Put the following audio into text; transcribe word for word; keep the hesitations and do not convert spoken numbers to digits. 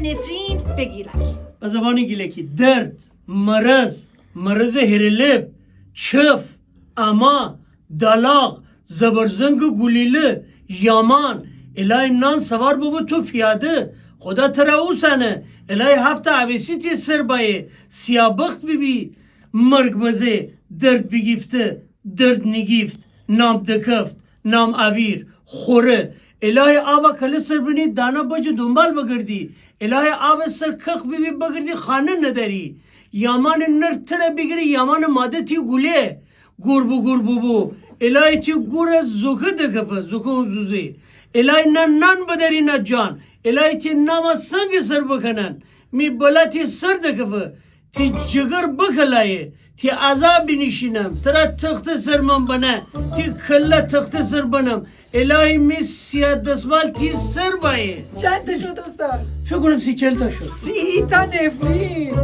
نفرین به گیلکی. به زبان گیلکی: درد، مرض، مرض هرلب، چف، اما، دالاق، زبرزنگ گولیله، یامان. الهی نان سوار ببو تو پیاده، خدا تره اوسنه. الهی هفته اویسی تی سر بایه، سیابخت بیبی، مرگ مزه، درد بیگیفته، درد نیگیفت، نام دکفت، نام اویر، خوره. الهی آوا کله سر بنی، دانا بجه دنبال بگردی. الهی آوا سر کخ بیبی، بگردی خانه ندری. یامان نر تره بیگیری، یامان ماده تی گوله گور بو گور بو بو. الهی تی گور زوکه دکفه، زوکه اون زوزه. الهی نه نان بدری نه جان. الهی تی ناما سنگ سر بکنن. می بلا تی سر دکفه. تی جگر بکلایه، تی عذاب بینیشینم، تره تخته سر من بنه، تی کله تخته سر بنم. الهی می سیاه دسمال تی سر بایه. چند تا شد استاد؟ فکر کنم سی چل تا شد. سی تا نفرین.